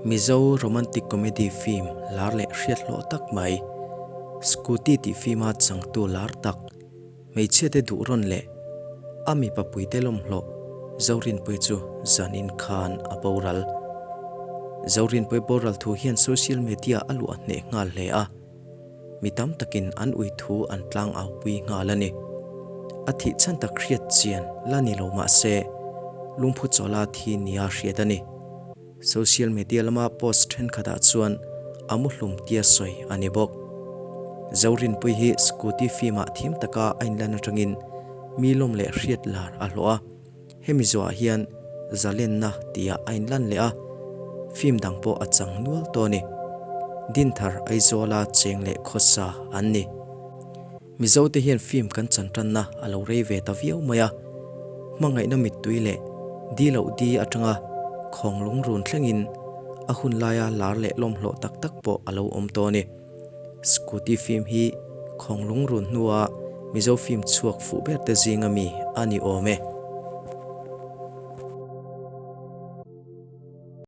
Mizo romantic comedy film lar leh hriat hlawh tak mai, Scooty tih film-a changtu lar tak, hmeichhiate duh rawn leh a mipa puite lawmhlawh Zorinpuii chu zanin khan a boral. Zorinpuii boral thu hian social media a luah hneh nghal hle a. Mi tam takin an ui thu an tlang au pui nghal a ni. A thih chhan tak hriat chian la ni lo mah se, lungphu chawla thi nia hriat a ni. Social media lama post thenkhatah chuan a muhlum tia sawi a ni bawk. Zorinpui hi scooty film-ah thim taka a inlan atangin mi lawm leh hriat lar a hlawh a. Hemi zawhah hian Zalenna tihah a inlan leh a, film dang pawh a chang nual tawh a ni. Dinthar Aizawla cheng leh khawsa an ni. Mizote hian film kan chan tanna a lo rei ve ta viau mai a, hmangaihna mittui leh di loh di atanga khawng lungrun thlengin a hun laia lar leh lawmhlawh tak tak pawh a lo awm tawh a ni. Scooty film hi khawng lungrun hnua Mizo film chhuak fuh ber te zinga mi a ni awm e.